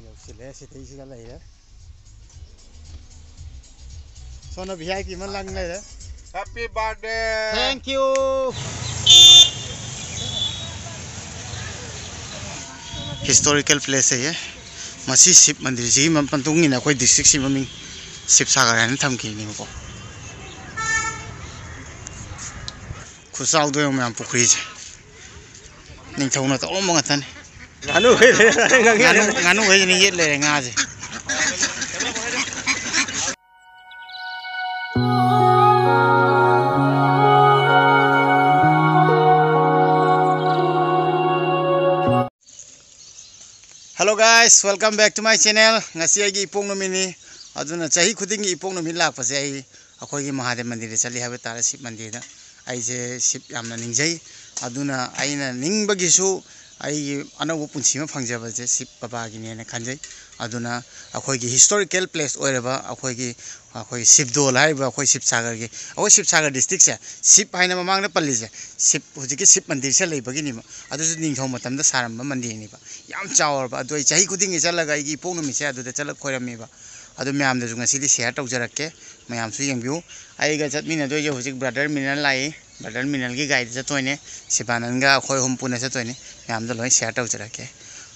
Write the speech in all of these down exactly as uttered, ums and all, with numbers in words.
ꯌꯧꯁꯤꯜꯂꯛꯑꯦ, ꯁꯤꯇꯩꯁꯤꯗ ꯂꯩꯔꯦ꯫ ꯁꯣꯝꯅ V I P ꯑꯃ ꯂꯪ ꯂꯩꯔꯦ꯫ Happy birthday! Thank you. Historical place ꯁꯦ ꯃꯁꯤ ꯁꯤꯕ ꯃꯟꯗꯤꯔꯁꯤꯒꯤ ꯃꯇꯨꯡ ꯏꯟꯅ ꯑꯩꯈꯣꯏ ꯗꯤꯁꯇ꯭ꯔꯤꯛꯁꯤ ꯃꯃꯤꯡ ꯁꯤꯕ ꯁꯥꯒꯔ ꯍꯥꯏꯅ ꯊꯝꯈꯤꯕꯅꯦꯕꯀꯣ꯫ ꯈꯨꯆꯥꯎꯗꯣ ꯌꯦꯡꯉꯨ ꯃꯌꯥꯝ, ꯄꯨꯈ꯭ꯔꯤꯁꯦ ꯅꯤꯡꯊꯧꯅ ꯇꯧꯔꯝꯕ ꯉꯥꯛꯇꯅꯤ꯫ ꯉꯥꯅꯨ ꯈꯩ ꯂꯩꯔ ꯉꯥꯡꯉꯦ꯫ ꯉꯥꯅꯨ ꯉꯥꯅꯨꯈꯩꯁꯤꯅ ꯌꯦꯠ ꯂꯩꯔꯦ ꯉꯥꯁꯦ꯫ Hello guys, welcome back to my channel. ꯉꯁꯤ ꯑꯩꯒꯤ ꯏꯄꯣꯛ ꯅꯨꯃꯤꯠꯅꯤ꯫ ꯑꯗꯨꯅ ꯆꯍꯤ ꯈꯨꯗꯤꯡꯒꯤ ꯏꯄꯣꯛ ꯅꯨꯃꯤꯠ ꯂꯥꯛꯄꯁꯦ ꯑꯩ ꯑꯩꯈꯣꯏꯒꯤ ꯃꯍꯥꯗꯦꯕ ꯃꯟꯗꯤꯔꯗ ꯆꯠꯂꯤ ꯍꯥꯏꯕ ꯇꯥꯔꯦ, ꯁꯤꯕ ꯃꯟꯗꯤꯔꯗ꯫ ꯑꯩꯁꯦ ꯁꯤꯕ ꯌꯥꯝꯅ ꯅꯤꯡꯖꯩ꯫ ꯑꯗꯨꯅ ꯑꯩꯅ ꯅꯤꯡꯕꯒꯤꯁꯨ ꯑꯩꯒꯤ ꯑꯅꯧꯕ ꯄꯨꯟꯁꯤ ꯑꯃ ꯐꯪꯖꯕꯁꯦ ꯁꯤꯕ ꯕꯕꯥꯒꯤꯅꯦꯅ ꯈꯟꯖꯩ꯫ ꯑꯗꯨꯅ ꯑꯩꯈꯣꯏꯒꯤ historical place ꯑꯣꯏꯔꯕ ꯑꯩꯈꯣꯏꯒꯤ ꯑꯩꯈꯣꯏ ꯁꯤꯕꯗꯣꯜ ꯍꯥꯏꯔꯤꯕ ꯑꯩꯈꯣꯏ ꯁꯤꯕꯁꯥꯒꯔꯒꯤ, ꯑꯩꯈꯣꯏ ꯁꯤꯕꯁꯥꯒꯔ ꯗꯤꯁꯇ꯭ꯔꯤꯛꯁꯦ ꯁꯤꯕ ꯍꯥꯏꯅ ꯃꯃꯥꯡꯗ ꯄꯜꯂꯤꯁꯦ, ꯁꯤꯕ, ꯍꯧꯖꯤꯛꯀꯤ ꯁꯤꯕ ꯃꯟꯗꯤꯔꯁꯦ ꯂꯩꯕꯒꯤꯅꯦꯕ꯫ ꯑꯗꯨꯁꯨ ꯅꯤꯡꯊꯧ ꯃꯇꯝꯗ ꯁꯥꯔꯝꯕ ꯃꯟꯗꯤꯔꯅꯦꯕ꯫ ꯌꯥꯝ ꯆꯥꯎꯔꯕ꯫ ꯑꯗꯣ ꯑꯩ ꯆꯍꯤ ꯈꯨꯗꯤꯡꯒꯤ ꯆꯠꯂꯒ ꯑꯩꯒꯤ ꯏꯄꯣꯛ ꯅꯨꯃꯤꯠꯁꯦ ꯑꯗꯨꯗ ꯆꯠꯂꯒ ꯈꯣꯏꯔꯝꯃꯦꯕ꯫ ꯑꯗꯨ ꯃꯌꯥꯝꯗꯁꯨ ꯉꯁꯤꯗꯤ share ꯇꯧꯖꯔꯛꯀꯦ, ꯃꯌꯥꯝꯁꯨ ꯌꯦꯡꯕꯤꯌꯨ꯫ ꯑꯩꯒ ꯆꯠꯃꯤꯟꯅꯗꯣꯏꯁꯦ ꯍꯧꯖꯤꯛ brother ꯃꯤꯅꯜ ꯂꯥꯛꯏ, brother ꯃꯤꯅꯜꯒꯤ ꯒꯥꯔꯤꯗ ꯆꯠꯇꯣꯏꯅꯦ, ꯁꯤꯕꯥꯅꯟꯒ ꯑꯩꯈꯣꯏ ꯑꯍꯨꯝ ꯄꯨꯟꯅ ꯆꯠꯇꯣꯏꯅꯦ꯫ ꯃꯌꯥꯝꯗ ꯂꯣꯏ share ꯇꯧꯖꯔꯛꯀꯦ꯫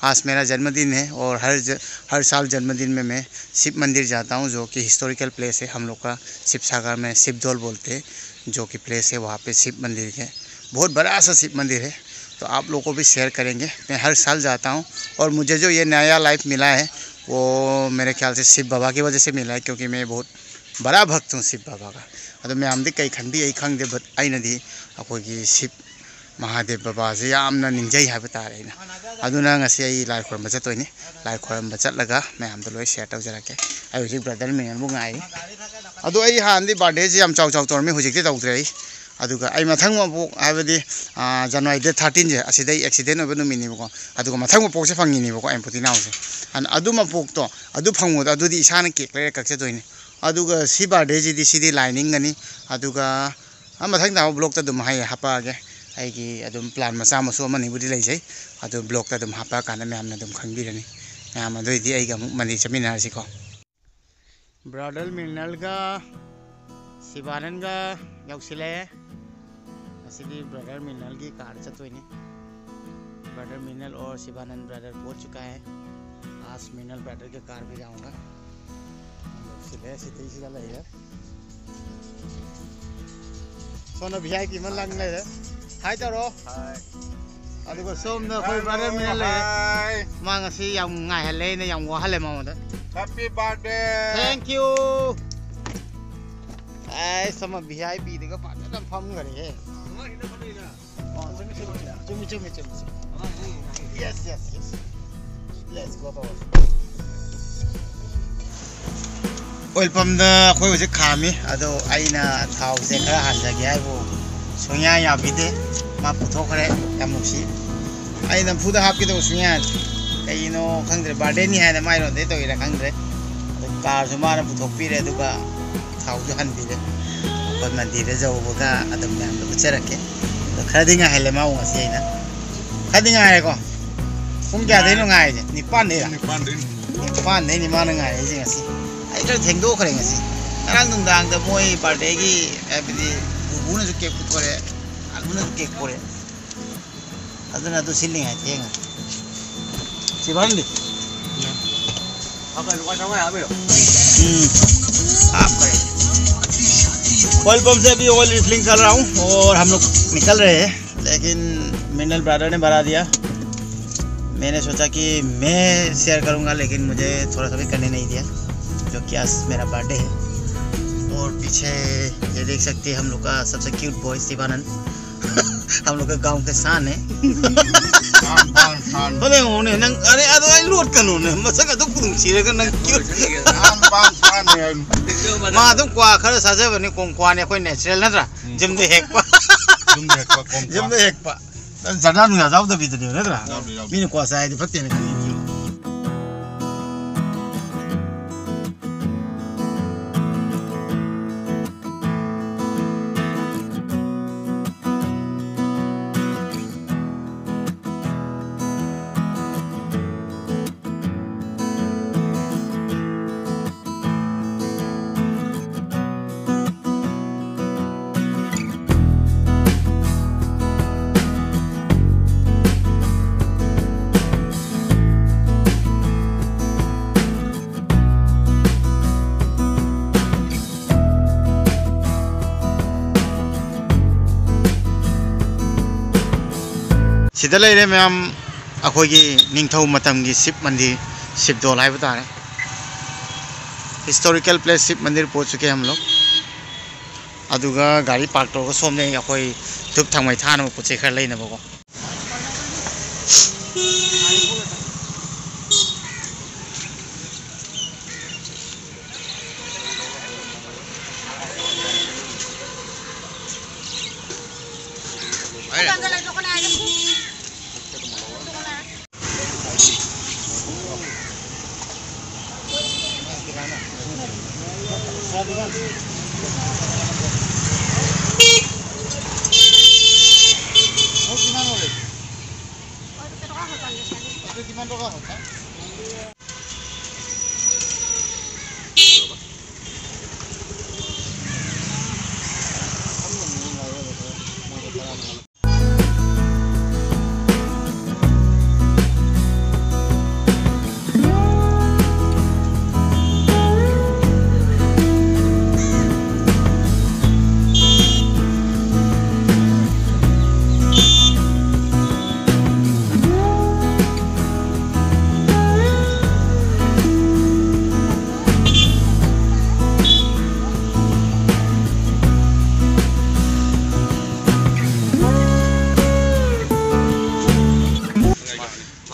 आज मेरा जन्मदिन है और हर ज-, हर साल जन्मदिन में मैं शिव मंदिर जाता हूँ, जो कि historical place है हम लोग का, शिव सागर में शिवदोल बोलते हैं, जो कि place है वहाँ पे शिव मंदिर है, बहुत बड़ा सा शिव मंदिर है। तो आप लोग को भी share करेंगे। मैं हर साल जाता हूँ और मुझे जो ये नया लाइफ मिला है वो मेरे ख्याल से शिव बाबा की वजह से मिला है, क्योंकि मैं बहुत बड़ा भक्त हूँ शिव बाबा का। ꯑꯗꯣ ꯃꯌꯥꯝꯗꯤ ꯀꯩ ꯈꯟꯕꯤ ꯑꯩ ꯈꯪꯗꯦ, but ꯑꯩꯅꯗꯤ ꯑꯩꯈꯣꯏꯒꯤ ꯁꯤꯕ ꯃꯍꯥꯗꯦꯕ ꯕꯕꯥꯁꯦ ꯌꯥꯝꯅ ꯅꯤꯡꯖꯩ ꯍꯥꯏꯕ ꯇꯥꯔꯦ ꯑꯩꯅ꯫ ꯑꯗꯨꯅ ꯉꯁꯤ ꯑꯩ ꯂꯥꯏ ꯈꯣꯏꯔꯝꯕ ꯆꯠꯇꯣꯏꯅꯦ꯫ ꯂꯥꯏ ꯈꯣꯏꯔꯝꯕ ꯆꯠꯂꯒ ꯃꯌꯥꯝꯗ ꯂꯣꯏ share ꯇꯧꯖꯔꯛꯀꯦ꯫ ꯑꯩ ꯍꯧꯖꯤꯛ brother ꯃꯤꯅꯜꯕꯨ ꯉꯥꯏꯔꯤ꯫ ꯑꯗꯣ ꯑꯩ ꯍꯥꯟꯅꯗꯤ birthdayꯁꯦ ꯌꯥꯝ ꯆꯥꯎ ꯆꯥꯎ ꯇꯧꯔꯝꯃꯤ, ꯍꯧꯖꯤꯛꯇꯤ ꯇꯧꯗ꯭ꯔꯦ ꯑꯩ꯫ ꯑꯗꯨꯒ ꯑꯩ ꯃꯊꯪ ꯃꯄꯣꯛ ꯍꯥꯏꯕꯗꯤ January date thirteenꯁꯦ ꯑꯁꯤꯗ ꯑꯩ accident ꯑꯣꯏꯕ ꯅꯨꯃꯤꯠꯅꯦꯕꯀꯣ꯫ ꯑꯗꯨꯒ ꯃꯊꯪ ꯃꯄꯣꯛꯁꯦ ꯐꯪꯉꯤꯅꯦꯕꯀꯣ ꯑꯩ ꯄꯣꯇꯤꯅꯥꯎꯁꯦ꯫ ꯑꯗꯨ ꯃꯄꯣꯛꯇꯣ ꯑꯗꯨ ꯐꯪꯕꯗꯣ ꯑꯗꯨꯗꯤ ꯏꯁꯥꯅ cake ꯂꯩꯔ ꯀꯛꯆꯗꯣꯏꯅꯦ꯫ ꯑꯗꯨꯒ ꯁꯤ birthdayꯁꯤꯗꯤ ꯁꯤꯗꯤ ꯂꯥꯏ ꯅꯤꯡꯒꯅꯤ꯫ ꯑꯗꯨꯒ ꯑ, ꯃꯊꯪ ꯇꯥꯕ vlogꯇ ꯑꯗꯨꯝ ꯍꯥꯏ ꯍꯥꯄꯛꯑꯒꯦ꯫ ꯑꯩꯒꯤ ꯑꯗꯨꯝ plan ꯃꯆꯥ ꯃꯁꯨ ꯑꯃꯅꯤꯕꯨꯗꯤ ꯂꯩꯖꯩ꯫ ꯑꯗꯨ vlogꯇ ꯑꯗꯨꯝ ꯍꯥꯄꯛꯑꯀꯥꯟꯗ ꯃꯌꯥꯝꯅ ꯑꯗꯨꯝ ꯈꯪꯕꯤꯔꯅꯤ꯫ ꯃꯌꯥꯝ ꯑꯗꯨ ꯑꯣꯏꯗꯤ ꯑꯩꯒ ꯑꯃꯨꯛ ꯃꯟꯗꯤꯔ ꯆꯠꯃꯤꯟꯅꯔꯁꯤꯀꯣ꯫ ꯕ꯭ꯔꯗꯔ ꯃꯤꯅꯜꯒ ꯁꯤꯕꯥꯅꯟꯒ ꯌꯧꯁꯤꯜꯂꯛꯑꯦ꯫ ꯉꯁꯤꯗꯤ ꯕ꯭ꯔꯗꯔ ꯃꯤꯅꯜꯒꯤ ꯀꯥꯔꯗ ꯆꯠꯇꯣꯏꯅꯤ꯫ ब्रदर मिनल और शिवानंद ब्रदर पहुंच चुका है। आज मिनल ब्रदर के कार पे जाऊंगा। ꯌꯧꯁꯤꯜꯂꯛꯑꯦ, ꯁꯤꯇꯤꯁꯤꯗ ꯂꯩꯔꯦ꯫ ꯁꯣꯝꯗ ꯚꯤ ꯑꯥꯏ ꯄꯤ ꯑꯃ ꯂꯪ ꯂꯩꯔꯦ꯫ ꯍꯥꯏ ꯇꯧꯔꯣ꯫ ꯑꯗꯨꯒ ꯁꯣꯝꯗ ꯑꯩꯈꯣꯏ ꯕ꯭ꯔꯗꯔ ꯃꯤꯅꯜ ꯂꯩꯔꯦ꯫ ꯃꯥ ꯉꯁꯤ ꯌꯥꯝ ꯉꯥꯏꯍꯜꯂꯦ, ꯑꯩꯅ ꯌꯥꯝ ꯋꯥꯍꯜꯂꯦ ꯃꯉꯣꯟꯗ꯫ Happy birthday! Thank you. ꯑꯩ ꯁꯣꯝꯗ ꯚꯤ ꯑꯥꯏ ꯄꯤꯗꯒ ꯐꯖꯅ ꯐꯝꯈ꯭ꯔꯦꯍꯦ꯫ ꯑꯣ, ꯆꯨꯝꯃꯤ, ꯆꯨꯝꯃꯤ, ꯆꯨꯝꯃꯤ, ꯆꯨꯝꯃꯤ, ꯆꯨꯝꯃꯤ, ꯆꯨꯝꯃꯤ꯫ Yes, yes, yes. Let's go, boss. Oil ꯄꯝꯗ ꯑꯩꯈꯣꯏ ꯍꯧꯖꯤꯛ ꯈꯥꯝꯃꯤ, ꯑꯗꯣ ꯑꯩꯅ ꯊꯥꯎꯁꯦ ꯈꯔ ꯍꯥꯟꯖꯒꯦ ꯍꯥꯏꯕꯨ ꯁꯨꯡꯌꯥ ꯌꯥꯕꯤꯗꯦ꯫ ꯃꯥ ꯄꯨꯊꯣꯛꯈ꯭ꯔꯦ, ꯌꯥꯝ ꯅꯨꯡꯁꯤ꯫ ꯑꯩ ꯅꯝꯐꯨꯗ ꯍꯥꯞꯀꯦ ꯇꯧꯕ ꯁꯨꯡꯌꯥ ꯌꯥꯗꯦ꯫ ꯀꯩꯒꯤꯅꯣ ꯈꯪꯗ꯭ꯔꯦ, ꯕꯥꯔꯗꯦꯅꯤ ꯍꯥꯏꯅ ꯃꯥꯏꯔꯣꯟꯗꯩ ꯇꯧꯔꯤꯔꯥ ꯈꯪꯗ꯭ꯔꯦ꯫ ꯑꯗꯣ ꯀꯥꯔꯁꯨ ꯃꯥꯅ ꯄꯨꯊꯣꯛꯄꯤꯔꯦ, ꯑꯗꯨꯒ ꯊꯥꯎꯁꯨ ꯍꯟꯕꯤꯔꯦ꯫ ꯑꯩꯈꯣꯏ ꯃꯟꯗꯤꯔꯗ ꯌꯧꯕꯒ ꯑꯗꯨꯝ ꯃꯌꯥꯝꯗ ꯎꯠꯆꯔꯛꯀꯦ꯫ ꯑꯗꯣ ꯈꯔꯗꯤ ꯉꯥꯏꯍꯜꯂꯦ ꯃꯥꯕꯨ ꯉꯁꯤ ꯑꯩꯅ꯫ ꯈꯔꯗꯤ ꯉꯥꯏꯔꯦꯀꯣ꯫ ꯄꯨꯡ ꯀꯌꯥꯗꯩꯅꯣ ꯉꯥꯏꯔꯤꯁꯦ? ꯅꯤꯄꯥꯟꯗꯩꯔꯥ? ꯅꯤꯄꯥꯟꯗꯩꯅꯤ꯫ ꯅꯤꯄꯥꯟꯗꯩꯅꯤ ꯃꯥꯅ ꯉꯥꯏꯔꯛꯏꯁꯦ ꯉꯁꯤ꯫ ꯑꯩ ꯈꯔ ꯊꯦꯡꯗꯣꯛꯈ꯭ꯔꯦ ꯉꯁꯤ꯫ ꯉꯔꯥꯡ ꯅꯨꯡꯗꯥꯡꯗ ꯃꯣꯏ ꯕꯥꯔꯗꯦꯒꯤ, ꯍꯥꯏꯕꯗꯤ, ꯄꯨꯄꯨꯅꯁꯨ ꯀꯦꯛ ꯄꯨꯊꯣꯔꯛꯑꯦ, ꯑꯂꯨꯅꯁꯨ ꯀꯦꯛ ꯄꯨꯔꯛꯑꯦ꯫ ꯑꯗꯨꯅ ꯑꯗꯨ ꯁꯤꯜꯂꯤꯉꯩ ꯊꯦꯡꯉꯦ꯫ ꯁꯤ ꯐꯥꯔꯝꯗꯤ? ꯎꯝ। आप करें। ऑयल पंप से अभी ऑयल रिफिलिंग कर रहा हूँ और हम लोग निकल रहे हैं, लेकिन मिनल ब्रदर ने भरा दिया। मैंने सोचा कि मैं शेयर करूँगा, लेकिन मुझे थोड़ा सा भी करने नहीं दिया, जो कि आज मेरा बर्थडे है। और पीछे ये देख सकते हैं हम लोग का सबसे क्यूट बॉय शिवानंद। हम लोग के गांव के शान है। शान, शान, शान। बोले उन्हें नंग, अरे, अरे, लोड कनो ने, मसा का तो कुदुम चीरे का नंग क्यों? शान, शान, शान है। ꯃꯥ ꯑꯗꯨꯝ ꯀ꯭ꯋꯥ ꯈꯔ ꯆꯥꯖꯕꯅꯤ, ꯀꯣꯡ ꯀ꯭ꯋꯥꯅꯤ ꯑꯩꯈꯣꯏ natural ꯅꯠꯇ꯭ꯔꯥ? ꯎꯝ꯫ ꯌꯨꯝꯗ ꯍꯦꯛꯄ꯫ ꯌꯨꯝꯗ ꯍꯦꯛꯄ ꯀꯣꯡ ꯀ꯭ꯋꯥ꯫ ꯌꯨꯝꯗ ꯍꯦꯛꯄ꯫ ꯅꯪ ꯖꯔꯗꯥ ꯅꯨꯡꯗꯥ ꯌꯥꯎꯗꯕꯤꯗꯨꯅꯦꯕ ꯅꯠꯇ꯭ꯔꯥ? ꯌꯥꯎꯗꯦ, ꯌꯥꯎꯗꯦ꯫ ꯃꯤꯅ ꯀ꯭ꯋꯥ ꯆꯥꯏ ꯍꯥꯏꯗꯤ ꯐꯠꯇꯦꯅ ꯈꯜꯂꯤꯅꯦꯕ꯫ ꯁꯤꯗ ꯂꯩꯔꯦ ꯃꯌꯥꯝ, ꯑꯩꯈꯣꯏꯒꯤ ꯅꯤꯡꯊꯧ ꯃꯇꯝꯒꯤ ꯁꯤꯕ ꯃꯟꯗꯤꯔ, ꯁꯤꯕ ꯗꯣꯜ ꯍꯥꯏꯕ ꯇꯥꯔꯦ꯫ ꯍꯤꯁꯇꯣꯔꯤꯀꯦꯜ ꯄ꯭ꯂꯦꯁ, ꯁꯤꯕ ꯃꯟꯗꯤꯔ ꯄꯣꯠ ꯆꯨꯀꯦ ꯍꯝ ꯂꯣꯒ꯫ ꯑꯗꯨꯒ ꯒꯥꯔꯤ ꯄꯥꯔꯛ ꯇꯧꯔꯒ ꯁꯣꯝꯗ ꯑꯩꯈꯣꯏ ꯙꯨꯞ ꯊꯥꯎꯃꯩ ꯊꯥꯅꯕ ꯄꯣꯠ ꯆꯩ ꯈꯔ ꯂꯩꯅꯕꯀꯣ꯫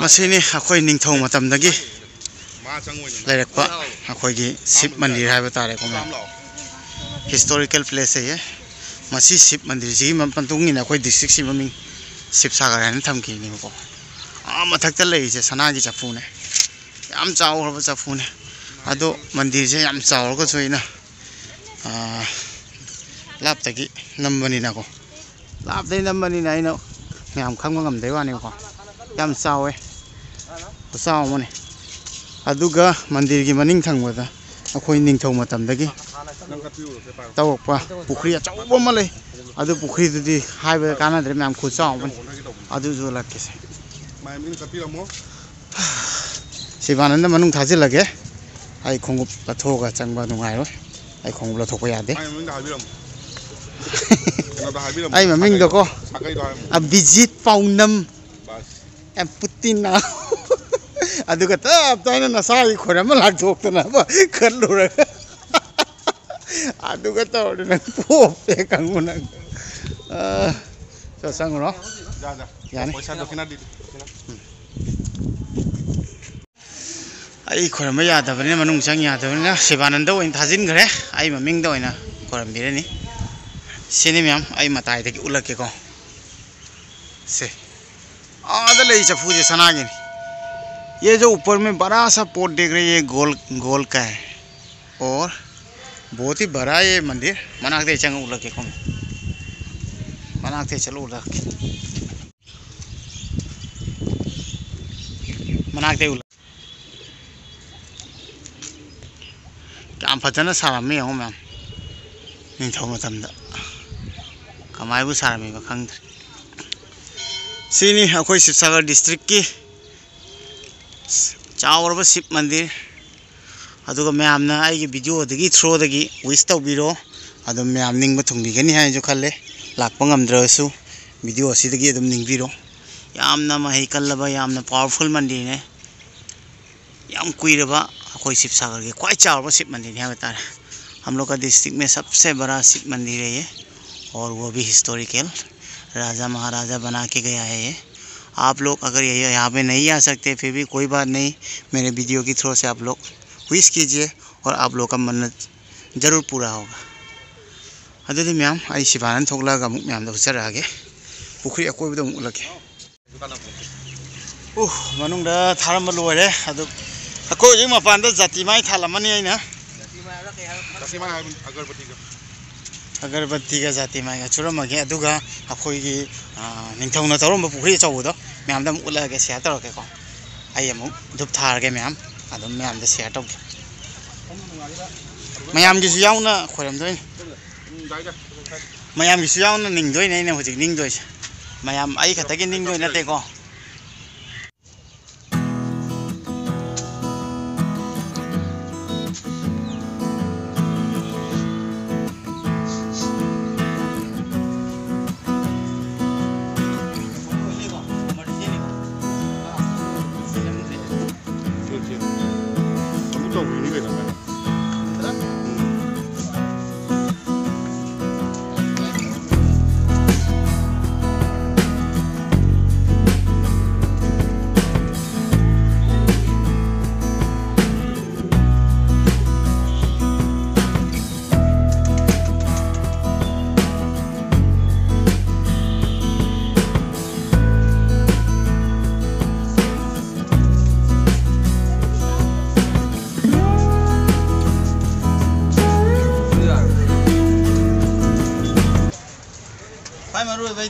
ꯃꯁꯤꯅꯤ ꯑꯩꯈꯣꯏ ꯅꯤꯡꯊꯧ ꯃꯇꯝꯗꯒꯤ ꯂꯩꯔꯛꯄ ꯑꯩꯈꯣꯏꯒꯤ ꯁꯤꯕ ꯃꯟꯗꯤꯔ ꯍꯥꯏꯕ ꯇꯥꯔꯦꯀꯣ ꯃꯌꯥꯝ꯫ ꯍꯤꯁꯇꯣꯔꯤꯀꯦꯜ ꯄ꯭ꯂꯦꯁ ꯍꯥꯏꯌꯦ꯫ ꯃꯁꯤ ꯁꯤꯕ ꯃꯟꯗꯤꯔꯁꯤꯒꯤ ꯃ-, ꯃꯇꯨꯡ ꯏꯟꯅ ꯑꯩꯈꯣꯏ ꯗꯤꯁꯇ꯭ꯔꯤꯛꯁꯤ ꯃꯃꯤꯡ ꯁꯤꯕ ꯁꯥꯒꯔ ꯍꯥꯏꯅ ꯊꯝꯈꯤꯕꯅꯦꯕꯀꯣ꯫ ꯑꯥ ꯃꯊꯛꯇ ꯂꯩꯔꯤꯁꯦ ꯁꯅꯥꯒꯤ ꯆꯐꯨꯅꯦ꯫ ꯌꯥꯝ ꯆꯥꯎꯈ꯭ꯔꯕ ꯆꯐꯨꯅꯦ꯫ ꯑꯗꯣ ꯃꯟꯗꯤꯔꯁꯦ ꯌꯥꯝ ꯆꯥꯎꯔꯒꯁꯨ ꯑꯩꯅ, ꯑꯥ, ꯂꯥꯞꯇꯒꯤ ꯅꯝꯕꯅꯤꯅꯀꯣ꯫ ꯂꯥꯞꯇꯒꯤ ꯅꯝꯕꯅꯤꯅ ꯑꯩꯅ ꯃꯌꯥꯝ ꯈꯪꯕ ꯉꯝꯗꯕꯩ ꯋꯥꯅꯦꯕꯀꯣ꯫ ꯌꯥꯝ ꯆꯥꯎꯋꯦ꯫ ꯈꯨꯆꯥꯎ ꯑꯃꯅꯤ꯫ ꯑꯗꯨꯒ ꯃꯟꯗꯤꯔꯒꯤ ꯃꯅꯤꯡ ꯊꯪꯕꯗ ꯑꯩꯈꯣꯏ ꯅꯤꯡꯊꯧ ꯃꯇꯝꯗꯒꯤ ꯇꯧꯔꯛꯄ ꯄꯨꯈ꯭ꯔꯤ ꯑꯆꯧꯕ ꯑꯃ ꯂꯩ꯫ ꯑꯗꯨ ꯄꯨꯈ꯭ꯔꯤꯗꯨꯗꯤ ꯍꯥꯏꯕ ꯀꯥꯟꯅꯗ꯭ꯔꯦ, ꯃꯌꯥꯝ ꯈꯨꯆꯥꯎ ꯑꯃꯅꯤ꯫ ꯑꯗꯨꯁꯨ ꯎꯠꯂꯛꯀꯦꯁꯦ꯫ ꯁꯤꯕꯥꯅꯟꯗ ꯃꯅꯨꯡ ꯊꯥꯖꯤꯜꯂꯒꯦ꯫ ꯑꯩ ꯈꯣꯡꯎꯞ ꯂꯧꯊꯣꯛꯑꯒ ꯆꯪꯕ ꯅꯨꯡꯉꯥꯏꯔꯣꯏ꯫ ꯑꯩ ꯈꯣꯡꯎꯞ ꯂꯧꯊꯣꯛꯄ ꯌꯥꯗꯦ꯫ ꯃꯥꯏ ꯃꯃꯤꯡꯗꯣ ꯍꯥꯏꯕꯤꯔꯝꯃꯣ꯫ ꯀꯩꯅꯣꯗꯣ ꯍꯥꯏꯕꯤꯔꯝꯃꯣ꯫ ꯑꯩ ꯃꯃꯤꯡꯗꯣꯀꯣ, ꯁꯥꯒꯩꯗꯣ ꯍꯥꯏꯔꯝꯃꯣ꯫ ꯑꯕꯤꯖꯤꯠ ꯄꯥꯎꯅꯝ꯫ ꯌꯥꯝ ꯄꯨꯠꯇꯤꯟꯅ꯫ ꯑꯗꯨꯒ ꯇꯞ ꯇꯥꯏꯅ ꯅꯁꯥꯒꯤ ꯈꯣꯏꯔꯝ ꯑꯃ ꯂꯥꯛꯊꯣꯛꯇꯅꯕ ꯈꯜꯂꯨꯔꯒ꯫ ꯑꯗꯨꯒ ꯇꯧꯔꯗꯤ ꯅꯪ ꯄꯣꯞꯄꯦ ꯈꯪꯉꯨ ꯅꯪ꯫ ꯑ, ꯆꯣ, ꯆꯪꯉꯨꯔꯣ꯫ ꯌꯥ, ꯌꯥ꯫ ꯌꯥꯅꯤ꯫ ꯄꯩꯁꯥ ꯗꯈꯤꯅꯥ ꯗꯤ-, ꯗꯈꯤꯅꯥ꯫ ꯑꯩ ꯈꯣꯏꯔꯝꯕ ꯌꯥꯗꯕꯅꯤꯅ, ꯃꯅꯨꯡ ꯆꯪ ꯌꯥꯗꯕꯅꯤꯅ, ꯁꯤꯕꯥꯅꯟꯗ ꯑꯣꯏꯅ ꯊꯥꯖꯤꯟꯈ꯭ꯔꯦ꯫ ꯑꯩ ꯃꯃꯤꯡꯗ ꯑꯣꯏꯅ ꯈꯣꯏꯔꯝꯕꯤꯔꯅꯤ꯫ ꯁꯤꯅꯤ ꯃꯌꯥꯝ, ꯑꯩ ꯃꯇꯥꯏꯗꯒꯤ ꯎꯠꯂꯛꯀꯦꯀꯣ꯫ ꯁꯦ꯫ ꯑꯥꯗ ꯂꯩ ꯆꯐꯨꯁꯦ ꯁꯅꯥꯒꯤꯅꯤ꯫ ये जो ऊपर में बड़ा सा पॉट देख रहे हैं, ये गोल, गोल का है। और बहुत ही बड़ा ये मंदिर। ꯃꯅꯥꯛꯇ ꯆꯪꯉ ꯎꯠꯂꯛꯀꯦꯀꯣ꯫ ꯃꯅꯥꯛꯇ ꯆꯠꯂ ꯎꯠꯂꯛꯀꯦ꯫ ꯃꯅꯥꯛꯇ ꯎꯠꯂꯛ-, ꯌꯥꯝ ꯐꯖꯅ ꯁꯥꯔꯝꯃꯤ ꯌꯦꯡꯉꯣ ꯃꯌꯥꯝ꯫ ꯅꯤꯡꯊꯧ ꯃꯇꯝꯗ ꯀꯃꯥꯏꯕꯨ ꯁꯥꯔꯝꯃꯤꯕ ꯈꯪꯗ꯭ꯔꯦ꯫ ꯁꯤꯅꯤ ꯑꯩꯈꯣꯏ ꯁꯤꯕꯁꯥꯒꯔ ꯗꯤꯁꯇ꯭ꯔꯤꯛꯀꯤ ꯆꯥꯎꯔꯕ ꯁꯤꯕ ꯃꯟꯗꯤꯔ꯫ ꯑꯗꯨꯒ ꯃꯌꯥꯝꯅ ꯑꯩꯒꯤ ꯚꯤꯗꯤꯑꯣꯗꯒꯤ ꯊ꯭ꯔꯣꯗꯒꯤ ꯋꯤꯁ ꯇꯧꯕꯤꯔꯣ꯫ ꯑꯗꯨꯝ ꯃꯌꯥꯝ ꯅꯤꯡꯕ ꯊꯨꯡꯕꯤꯒꯅꯤ ꯍꯥꯏꯅꯁꯨ ꯈꯜꯂꯦ꯫ ꯂꯥꯛꯄ ꯉꯝꯗ꯭ꯔꯒꯁꯨ ꯚꯤꯗꯤꯑꯣ ꯑꯁꯤꯗꯒꯤ ꯑꯗꯨꯝ ꯅꯤꯡꯕꯤꯔꯣ꯫ ꯌꯥꯝꯅ ꯃꯍꯩ ꯀꯜꯂꯕ, ꯌꯥꯝꯅ ꯄꯋꯥꯔꯐꯨꯜ ꯃꯟꯗꯤꯔꯅꯦ꯫ ꯌꯥꯝ ꯀꯨꯏꯔꯕ ꯑꯩꯈꯣꯏ ꯁꯤꯕꯁꯥꯒꯔꯒꯤ ꯈ꯭ꯋꯥꯏ ꯆꯥꯎꯔꯕ ꯁꯤꯕ ꯃꯟꯗꯤꯔꯅꯤ ꯍꯥꯏꯕ ꯇꯥꯔꯦ꯫ हम लोग का डिस्ट्रिक्ट में सबसे बड़ा शिव मंदिर है ये, और वो भी हिस्टोरिकल, राजा महाराजा बना के गया है ये। आप लोग अगर ये यहाँ पे नहीं आ सकते, फिर भी कोई बात नहीं, मेरे वीडियो की थ्रू से आप लोग विश कीजिए और आप लोग का मन्नत ज़रूर पूरा होगा। ꯑꯗꯨꯗꯤ ꯃꯌꯥꯝ, ꯑꯩ ꯁꯤꯕꯥꯅꯟ ꯊꯣꯛꯂꯛꯑꯒ ꯑꯃꯨꯛ ꯃꯌꯥꯝꯗ ꯎꯠꯆꯔꯛꯑꯒꯦ꯫ ꯄꯨꯈ꯭ꯔꯤ ꯑꯀꯣꯏꯕꯗ ꯑꯃꯨꯛ ꯎꯠꯂꯛꯀꯦ꯫ ꯎ, ꯃꯅꯨꯡꯗ ꯊꯥꯔꯝꯕ ꯂꯣꯏꯔꯦ꯫ ꯑꯗꯨ ꯑꯩꯈꯣꯏ ꯍꯧꯖꯤꯛ ꯃꯄꯥꯟꯗ ꯖꯥꯇꯤ ꯃꯥꯏ ꯊꯥꯜꯂꯝꯃꯅꯤ ꯑꯩꯅ꯫ ꯖꯥꯇꯤ ꯃꯥꯏ ꯍꯥꯏꯕ ꯑꯒꯔꯕꯇꯤꯒ꯫ ꯑꯒꯔꯕꯇꯤꯒ ꯖꯥꯇꯤ ꯃꯥꯏꯒ ꯆꯨꯔꯝꯃꯒꯦ꯫ ꯑꯗꯨꯒ ꯑꯩꯈꯣꯏꯒꯤ, ꯑ, ꯅꯤꯡꯊꯧꯅ ꯇꯧꯔꯝꯕ ꯄꯨꯈ꯭ꯔꯤ ꯑꯆꯧꯕꯗꯣ ꯃꯌꯥꯝꯗ ꯑꯃꯨꯛ ꯎꯠꯂꯛꯑꯒꯦ, ꯁꯤꯌꯥꯔ ꯇꯧꯔꯛꯀꯦꯀꯣ꯫ ꯑꯩ ꯑꯃꯨꯛ ꯙꯨꯞ ꯊꯥꯔꯒꯦ ꯃꯌꯥꯝ, ꯑꯗꯨꯝ ꯃꯌꯥꯝꯗ ꯁꯤꯌꯥꯔ ꯇꯧꯒꯦ꯫ ꯃꯌꯥꯝꯒꯤꯁꯨ ꯌꯥꯎꯅ ꯈꯣꯏꯔꯝꯗꯣꯏꯅꯤ꯫ ꯃꯌꯥꯝꯒꯤꯁꯨ ꯌꯥꯎꯅ ꯅꯤꯡꯗꯣꯏꯅꯦ ꯑꯩꯅ ꯍꯧꯖꯤꯛ ꯅꯤꯡꯗꯣꯏꯁꯦ꯫ ꯃꯌꯥꯝ ꯑꯩ ꯈꯛꯇꯒꯤ ꯅꯤꯡꯗꯣꯏ ꯅꯠꯇꯦꯀꯣ꯫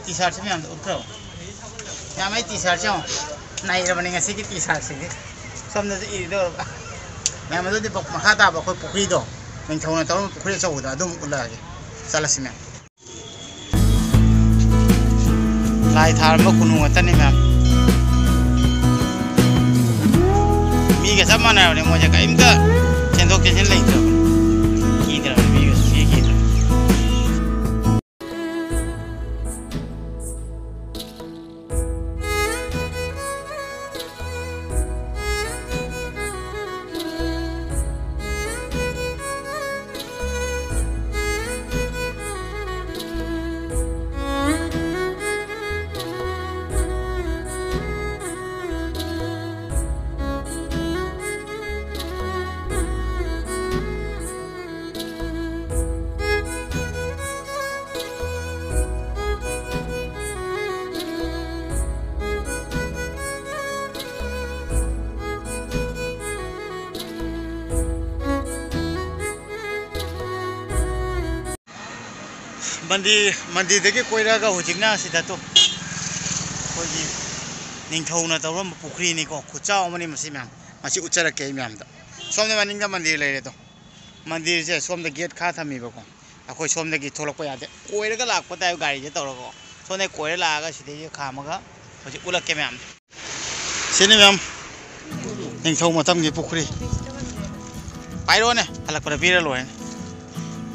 ꯇꯤ ꯁꯥꯔꯠꯁꯤ ꯃꯌꯥꯝꯗ ꯎꯠꯈ꯭ꯔꯕ? ꯃꯌꯥꯝ ꯑꯩ ꯇꯤ ꯁꯥꯔꯠꯁꯦ ꯌꯦꯡꯉꯣ꯫ ꯅꯩꯔꯕꯅꯤ ꯉꯁꯤꯒꯤ ꯇꯤ ꯁꯥꯔꯠꯁꯤꯗꯤ꯫ ꯁꯣꯝꯗꯁꯨ ꯏꯗꯧꯔꯕ꯫ ꯃꯌꯥꯝ ꯑꯗꯨꯗꯤ ꯃꯈꯥ ꯇꯥꯕ ꯑꯩꯈꯣꯏ ꯄꯨꯈ꯭ꯔꯤꯗꯣ ꯅꯤꯡꯊꯧꯅ ꯇꯧꯔꯝꯕ ꯄꯨꯈ꯭ꯔꯤ ꯑꯆꯧꯕꯗꯣ ꯑꯗꯨꯝ ꯎꯠꯂꯛꯑꯒꯦ꯫ ꯆꯠꯂꯁꯤ ꯃꯌꯥꯝ꯫ ꯂꯥꯏ ꯊꯥꯔꯝꯕ ꯀꯣꯅꯨꯡ ꯉꯥꯛꯇꯅꯤ ꯃꯌꯥꯝ꯫ ꯃꯤꯒ ꯆꯞ ꯃꯥꯟꯅꯔꯕꯅꯦ ꯃꯣꯏꯁꯦ ꯀꯔꯤꯝꯇ ꯆꯦꯟꯊꯣꯛ ꯆꯦꯟꯁꯤꯟ ꯂꯩꯇ꯭ꯔꯕꯅꯤ꯫ ꯀꯤꯗ꯭ꯔꯕꯅꯤ ꯃꯤꯒꯁꯨ ꯁꯤ ꯀꯤꯗ꯭ꯔꯕꯅꯤ꯫ ꯃꯟꯗꯤꯔ, ꯃꯟꯗꯤꯔꯗꯒꯤ ꯀꯣꯏꯔꯛꯑꯒ ꯍꯧꯖꯤꯛꯅ ꯁꯤꯗ ꯇꯣ, ꯑꯩꯈꯣꯏꯒꯤ ꯅꯤꯡꯊꯧꯅ ꯇꯧꯔꯝꯕ ꯄꯨꯈ꯭ꯔꯤꯅꯤꯀꯣ, ꯈꯨꯆꯥꯎ ꯑꯃꯅꯤ ꯃꯁꯤ ꯃꯌꯥꯝ꯫ ꯃꯁꯤ ꯎꯠꯆꯔꯛꯀꯦ ꯑꯩ ꯃꯌꯥꯝꯗ꯫ ꯁꯣꯝꯗ ꯃꯅꯤꯡꯗ ꯃꯟꯗꯤꯔ ꯂꯩꯔꯦꯗꯣ꯫ ꯃꯟꯗꯤꯔꯁꯦ ꯁꯣꯝꯗ ꯒꯦꯠ ꯈꯥ ꯊꯝꯃꯤꯕꯀꯣ꯫ ꯑꯩꯈꯣꯏ ꯁꯣꯝꯗꯒꯤ ꯊꯣꯛꯂꯛꯄ ꯌꯥꯗꯦ꯫ ꯀꯣꯏꯔꯒ ꯂꯥꯛꯄ ꯇꯥꯏ ꯒꯥꯔꯤꯁꯦ ꯇꯧꯔꯒꯀꯣ꯫ ꯁꯣꯝꯗꯒꯤ ꯀꯣꯏꯔ ꯂꯥꯛꯑꯒ ꯁꯤꯗꯩꯁꯤꯗ ꯈꯥꯝꯃꯒ ꯍꯧꯖꯤꯛ ꯎꯠꯂꯛꯀꯦ ꯃꯌꯥꯝ꯫ ꯁꯤꯅꯤ ꯃꯌꯥꯝ, ꯅꯤꯡꯊꯧ ꯃꯇꯝꯒꯤ ꯄꯨꯈ꯭ꯔꯤ꯫ ꯄꯥꯏꯔꯛꯑꯣꯅꯦ, ꯍꯜꯂꯛꯄꯗ ꯄꯤꯔ ꯂꯣꯏꯔꯦꯅꯦ꯫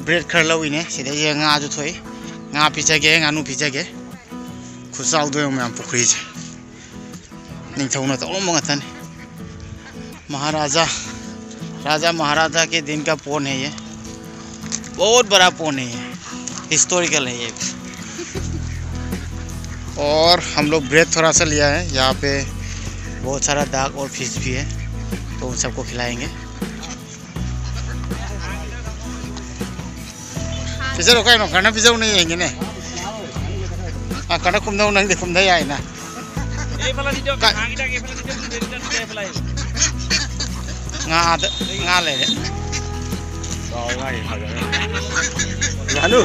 ꯕ꯭ꯔꯦꯗ ꯈꯔ ꯂꯧꯏꯅꯦ, ꯁꯤꯗꯩꯁꯤꯗ ꯉꯥꯁꯨ ꯊꯣꯛꯏ꯫ ꯉꯥ ꯄꯤꯖꯒꯦ, ꯉꯥꯅꯨ ꯄꯤꯖꯒꯦ꯫ ꯈꯨꯆꯥꯎꯗꯣ ꯌꯦꯡꯉꯨ ꯃꯌꯥꯝ, ꯄꯨꯈ꯭ꯔꯤꯁꯦ꯫ ꯅꯤꯡꯊꯧꯅ ꯇꯧꯔꯝꯕ ꯉꯥꯛꯇꯅꯤ꯫ महाराजा, राजा महाराजा के दिन का पोंड है ये। बहुत बड़ा पोंड है ये, हिस्टोरिकल है ये। और हम लोग ब्रेड थोड़ा सा लिया है, यहाँ पे बहुत सारा डक और फिश भी है, तो उन सबको खिलाएंगे। ꯄꯤꯖꯔꯣ ꯀꯩꯅꯣ, ꯀꯔꯅ ꯄꯤꯖꯧꯅ ꯌꯦꯡꯒꯦꯅꯦ꯫ ꯑ, ꯀꯔꯅ ꯈꯨꯝꯗꯧ, ꯅꯪꯗꯤ ꯈꯨꯝꯗ ꯌꯥꯏꯅ꯫ ꯉꯥꯗ, ꯉꯥ ꯂꯩꯔꯦ꯫ ꯉꯥꯅꯨ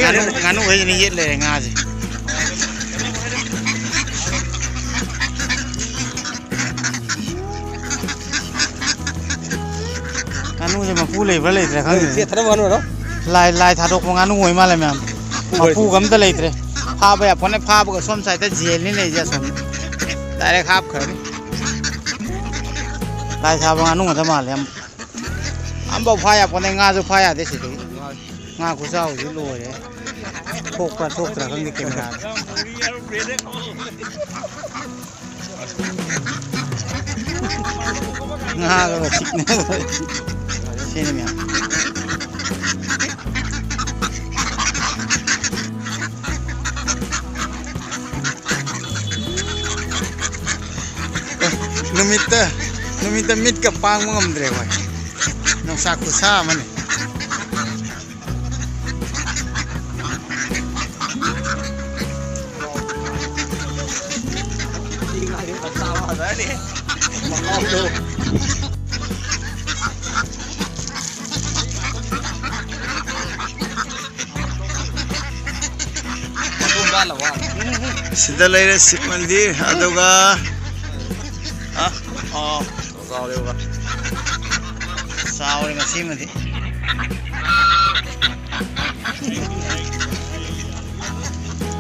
ꯉꯥꯅꯨ, ꯉꯥꯅꯨꯈꯩꯁꯤꯅ ꯌꯦꯠ ꯂꯩꯔꯦ ꯉꯥꯁꯦ꯫ ꯉꯥꯅꯨꯁꯦ ꯃꯄꯨ ꯂꯩꯕ꯭ꯔꯥ ꯂꯩꯇ꯭ꯔꯥ ꯈꯪꯗꯦ꯫ ꯂꯥꯏ, ꯂꯥꯏ ꯊꯥꯗꯣꯛꯄ ꯉꯥꯅꯨ ꯑꯣꯏ ꯃꯥꯜꯂꯦ ꯃꯌꯥꯝ꯫ ꯃꯄꯨꯒ ꯑꯝꯇ ꯂꯩꯇ꯭ꯔꯦ꯫ ꯐꯥꯕ ꯌꯥꯄꯣꯠꯅꯦ, ꯐꯥꯕꯒ ꯁꯣꯝ ꯁꯥꯏꯗꯇ ꯖꯦꯜꯅꯤ ꯂꯩꯔꯤꯁꯦ ꯑꯁꯣꯝꯗ꯫ ꯗꯥꯏꯔꯦꯛ ꯍꯥꯞꯈ꯭ꯔꯅꯤ꯫ ꯂꯥꯏ ꯊꯥꯕ ꯉꯥꯅꯨ ꯉꯥꯛꯇ ꯃꯥꯜꯂꯦ꯫ ꯑꯝ-, ꯑꯝꯐꯥꯎ ꯐꯥ ꯌꯥꯄꯣꯠꯅꯦ, ꯉꯥꯁꯨ ꯐꯥ ꯌꯥꯗꯦ ꯁꯤꯗꯒꯤ꯫ ꯉꯥ ꯈꯨꯆꯥꯎꯁꯤ ꯂꯣꯏꯔꯦ꯫ ꯊꯣꯛꯄ꯭ꯔꯥ ꯊꯣꯛꯇ꯭ꯔꯥ ꯈꯪꯗꯦ ꯀꯦꯃꯦꯔꯥꯗ꯫ ꯉꯥꯒ ꯆꯤꯛꯅ ꯁꯤꯅꯤ ꯃꯌꯥꯝ꯫ ꯅꯨꯃꯤꯠꯇ, ꯅꯨꯃꯤꯠꯇ ꯃꯤꯠꯀ ꯄꯥꯡꯕ ꯉꯝꯗ꯭ꯔꯦ ꯑꯩꯈꯣꯏ꯫ ꯅꯨꯡꯁꯥ ꯈꯨꯁꯥ ꯑꯃꯅꯤ꯫ ꯁꯤꯗ ꯂꯩꯔꯦ ꯁꯤꯕ ꯃꯟꯗꯤꯔ, ꯑꯗꯨꯒ, ꯑ, ꯑꯣ, ꯆꯥꯎꯔꯦ ꯉꯁꯤꯃꯗꯤ꯫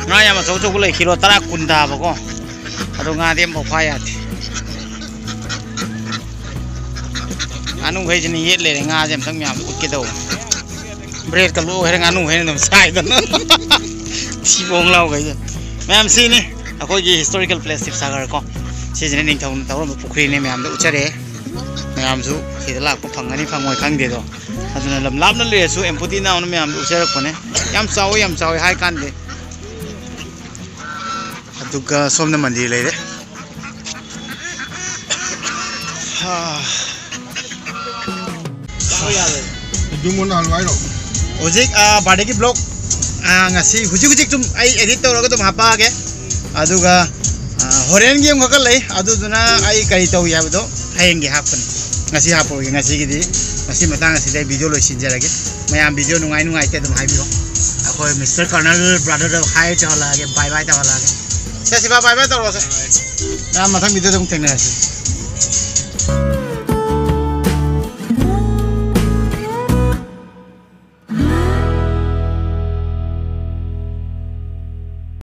ꯉꯥ ꯌꯥꯝ ꯑꯆꯧ ꯑꯆꯧꯕ ꯂꯩ, ꯀꯤꯂꯣ ꯇꯔꯥ ꯀꯨꯟ ꯇꯥꯕꯀꯣ꯫ ꯑꯗꯣ ꯉꯥꯗꯤ ꯑꯃꯐꯥꯎ ꯐꯥ ꯌꯥꯗꯦ꯫ ꯉꯥꯅꯨꯈꯩꯁꯤꯅ ꯌꯦꯠ ꯂꯩꯔꯦ, ꯉꯥꯁꯦ ꯑꯝꯇꯪ ꯃꯌꯥꯝꯗ ꯎꯠꯀꯦ ꯇꯧꯕ꯫ ꯕ꯭ꯔꯦꯗꯀ ꯂꯣꯛꯈ꯭ꯔꯦ, ꯉꯥꯅꯨꯈꯩꯅ ꯑꯗꯨꯝ ꯁꯥꯏꯗꯅ꯫ ꯊꯤꯕꯣꯡ ꯂꯥꯎꯈꯩꯁꯦ꯫ ꯃꯌꯥꯝ ꯁꯤꯅꯤ ꯑꯩꯈꯣꯏꯒꯤ historical place ꯁꯤꯕꯁꯥꯒꯔ ꯀꯣ꯫ ꯁꯤꯁꯤꯅ ꯅꯤꯡꯊꯧꯅ ꯇꯧꯔꯝꯕ ꯄꯨꯈ꯭ꯔꯤꯅꯤ, ꯃꯌꯥꯝꯗ ꯎꯠꯆꯔꯦ꯫ ꯃꯌꯥꯝꯁꯨ ꯁꯤꯗ ꯂꯥꯛꯄ ꯐꯪꯒꯅꯤ ꯐꯪꯉꯣꯏ ꯈꯪꯗꯦꯗꯣ꯫ ꯑꯗꯨꯅ ꯂꯝ ꯂꯥꯞꯅ ꯂꯩꯔꯁꯨ ꯑꯦꯝꯄꯨꯇꯤ ꯅꯥꯎꯅ ꯃꯌꯥꯝꯗ ꯎꯠꯆꯔꯛꯄꯅꯦ꯫ ꯌꯥꯝ ꯆꯥꯎꯋꯤ, ꯌꯥꯝ ꯆꯥꯎꯋꯤ ꯍꯥꯏ ꯀꯥꯟꯗꯦ꯫ ꯑꯗꯨꯒ ꯁꯣꯝꯗ ꯃꯟꯗꯤꯔ ꯂꯩꯔꯦ꯫ ꯍꯥ꯫ ꯍꯧꯖꯤꯛ, ꯑꯥ, birthday ꯒꯤ vlog, ꯑꯥ, ꯉꯁꯤ ꯍꯧꯖꯤꯛ ꯍꯧꯖꯤꯛ ꯁꯨꯝ ꯑꯩ edit ꯇꯧꯔꯒ ꯑꯗꯨꯝ ꯍꯥꯞꯄꯛꯑꯒꯦ꯫ ꯑꯗꯨꯒ, ꯑꯥ, ꯍꯣꯔꯦꯟꯒꯤ ꯑꯃꯈꯛꯀ ꯂꯩ, ꯑꯗꯨꯗꯨꯅ ꯑꯩ ꯀꯔꯤ ꯇꯧꯏ ꯍꯥꯏꯕꯗꯣ ꯍꯌꯦꯡꯒꯤ ꯍꯥꯞꯄꯅꯤ꯫ ꯉꯁꯤ ꯍꯥꯞꯄꯔꯣꯏꯒꯦ, ꯉꯁꯤꯒꯤꯗꯤ ꯃꯁꯤ ꯃꯇꯥꯡ ꯑꯁꯤꯗ ꯑꯩ video ꯂꯣꯏꯁꯤꯟꯖꯔꯒꯦ꯫ ꯃꯌꯥꯝ video ꯅꯨꯡꯉꯥꯏ ꯅꯨꯡꯉꯥꯏꯇꯦ ꯑꯗꯨꯝ ꯍꯥꯏꯕꯤꯔꯣ꯫ ꯑꯩꯈꯣꯏ Mister Colonel brother ꯗ hi ꯇꯧꯍꯜꯂꯛꯑꯒꯦ, bye bye ꯇꯧꯍꯜꯂꯛꯑꯒꯦ꯫ ꯁꯦ, ꯁꯤꯕꯥ, bye bye ꯇꯧꯔꯣꯁꯦ꯫ ꯃꯌꯥꯝ ꯃꯊꯪ video ꯗ ꯑꯃꯨꯛ ꯊꯦꯡꯅꯔꯁꯤ꯫